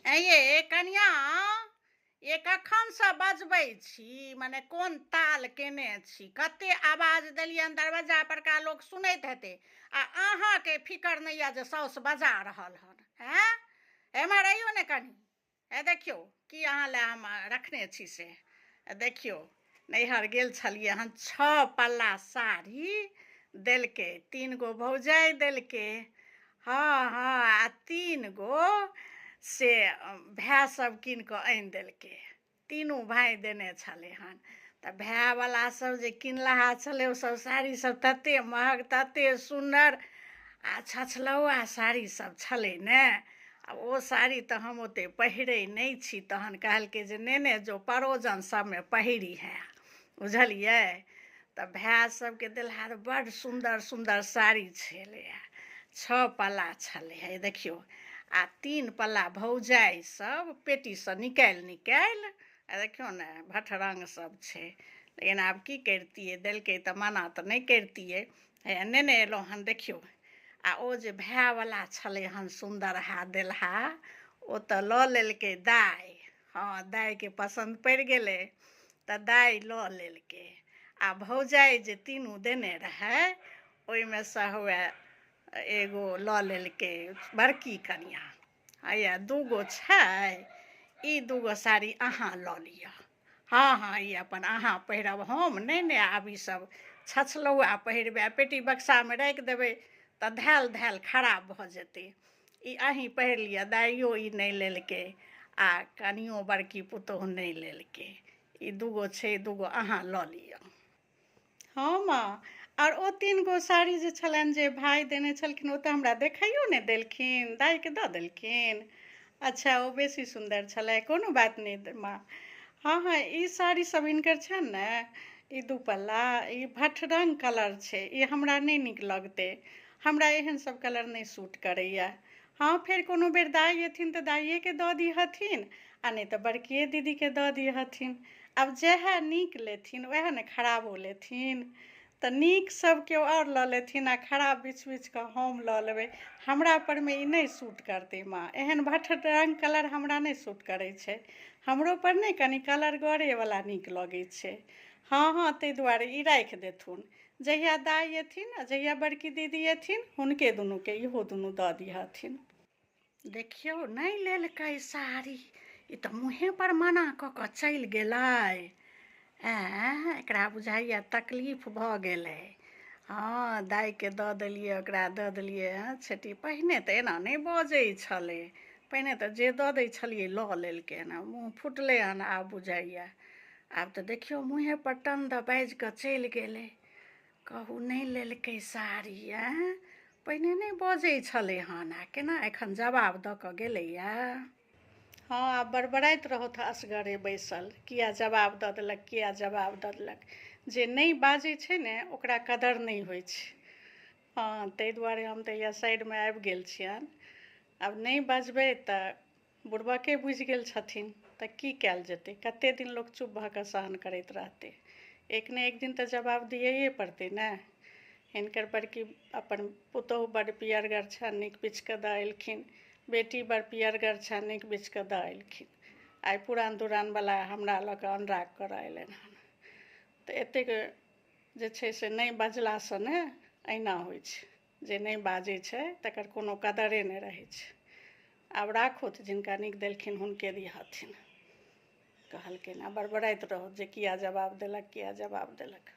ऐं ये कनिया, ये कखनसँ बजबै छी? मने कोन ताल केने छी? कते आवाज देलियनि, दरवज्जा परका लोक सुनैत हेतै, आ अहाँके फिकर नहि यऽ जे साउस बजा रहल हन। हैं, एम्हर अइयौ ने कनी। हे देखियौ की अहाँ लए हम रखने छी से देखियौ। नैहर गेल छलियै हन, 6 पल्ला साड़ी देलकै, 3 गो भौजाइ देलकै, हँ हँ, आ 3 गो से भाय सब कीन कऽ आनि देलकै। तीनू भाय देने छलै हन। तऽ भायवला सब जे किनलहा छलै, ओ सब साड़ी सब तते महग, तते सुन्नर आ छछलौआ साड़ी सब छलै ने। आ ओ साड़ी तऽ हम ओते पहिरै नहि छी। तहन कहलकै जे नेने जो, परोजन सबमे पहिरिहेँ, बुझलियै? तऽ भाय सबके देलहा बड्ड सुन्दर सुन्दर साड़ी छलैए, 6 पल्ला छलै हे देखियौ, आ 3 पल्ला भौजाइ सब पेटीसँ निकालि निकालि, आ देखियौ ने भटरङ्ग सब छै। लेकिन आब की करितियै? देलकै तऽ मना तऽ नहि करितियै। हे नेने एलहुँ हन, देखियौ। आ ओ जे भायवला छलै हन सुन्दरहा देलहा, ओ तऽ लऽ लेलकै दाइ। हँ, दाइके पसन्द पड़ि गेलै तऽ दाइ लऽ लेलकै। आ भौजाइ जे तीनू देने रहै, ओहिमे सँ हुए एगो लऽ लेलकै बड़की कनिआँ। हैया 2 गो छै, ई 2 गो साड़ी अहाँ लऽ लिअ। हँ हँ, ई अपन अहाँ पहिरब, हम नहि ने आब ई सब छछलौआ पहिरबै। आ पेटी बक्सामे राखि देबै तऽ धैल धैल खराब भऽ जेतै। ई अहीं पहिर लिअ। दाइयो ई नहि लेलकै आ कनियो बड़की पुतोहु नहि लेलकै। ई 2 गो छै, 2 गो अहाँ लऽ लिअ। हँ माँ, आर ओ 3 गो साड़ी जे छलनि जे भाय देने छलखिन, ओ तऽ हमरा देखाइयो नहि देलखिन, दाइके दऽ देलखिन। अच्छा, ओ बेसी सुन्दर छलै। कोनो बात नहि माँ। हँ हँ, ई साड़ी सब हिनकर छनि ने, ई दू पल्ला, ई भटरङ्ग कलर छै, ई हमरा नहि नीक लगतै। हमरा एहन सब कलर नहि सूट करैया। हँ, फेर कोनो बेर दाइ एथिन तऽ दाइएके दऽ दिहथिन, आ नहि तऽ बड़किए दीदीके दऽ दिहथिन। आब जएह नीक लेथिन वएह ने खराबो लेथिन। तऽ नीक सब केओ आओर लऽ लेथिन आ खराब बिछ बिछ कऽ हम लऽ लेबै। हमरा परमे ई नहि सूट करतै माँ। एहन भटरङ्ग कलर हमरा नहि सूट करै छै। हमरो पर नहि कनि कलर गढ़ेवला नीक लगै छै। हँ हँ, ताहि दुआरे ई राखि देथुन। जहिया दाइ एथिन आ जहिया बड़की दीदी एथिन, हुनके दुनूके इहो दुनू दऽ दिहथिन। देखियौ, नहि लेलकै साड़ी। ई तऽ मुँहे पर मना कऽ कऽ चलि गेलै। एँ, एकरा बुझाइया तकलीफ भऽ गेलै। हँ, दाइके दऽ देलियै, ओकरा दऽ देलियै। हँ छेटी, पहिने तऽ एना नहि बजै छलै। पहिने तऽ जे दऽ दै छलियै लऽ लेलकै हन। मुँह फुटलै हन आब बुझाइया। आब तऽ देखियौ, मुँहे पर टन दऽ बाजि कऽ चलि गेलै। कहू, नहि लेलकै साड़ी। एँ, पहिने नहि बजै छलै हन, आ केना एखन जवाब दऽ कऽ गेलैया। हँ, आब बड़बड़ाइत रहत असगरे बैसल, किया जवाब दऽ देलक, किया जवाब दऽ देलक। जे नहि बाजै छै ने, ओकरा कदर नहि होइ छै। हँ, ताहि दुआरे हम तऽ इएह साइडमे आबि गेल छियनि। आब नहि बजबै तऽ बुड़बके बुझि गेल छथिन। तऽ की कयल जेतै? कते दिन लोक चुप भऽ कऽ सहन करैत रहतै? एक ने एक दिन तऽ जवाब दियैए पड़तै ने। हिनकर बड़की अपन पुतोहु बड्ड पियरगर छनि, नीक बिछ कऽ दऽ एलखिन। बेटी बड़ पियरगर छनि, नीक बिछ कऽ दऽ एलखिन। आइ पुरान दुरानवला हमरा लऽ कऽ अनुराग करऽ अयलनि हन। तऽ एतेक जे छै से नहि बजलासँ ने एहिना होइ छै। जे नहि बाजै छै तकर कोनो कदरे नहि रहै छै। आब राखथु, जिनका नीक देलखिन हुनके दिहथिन। कहलखिन आ बड़बड़ाइत रहू जे किया जवाब देलक, किया जवाब देलक।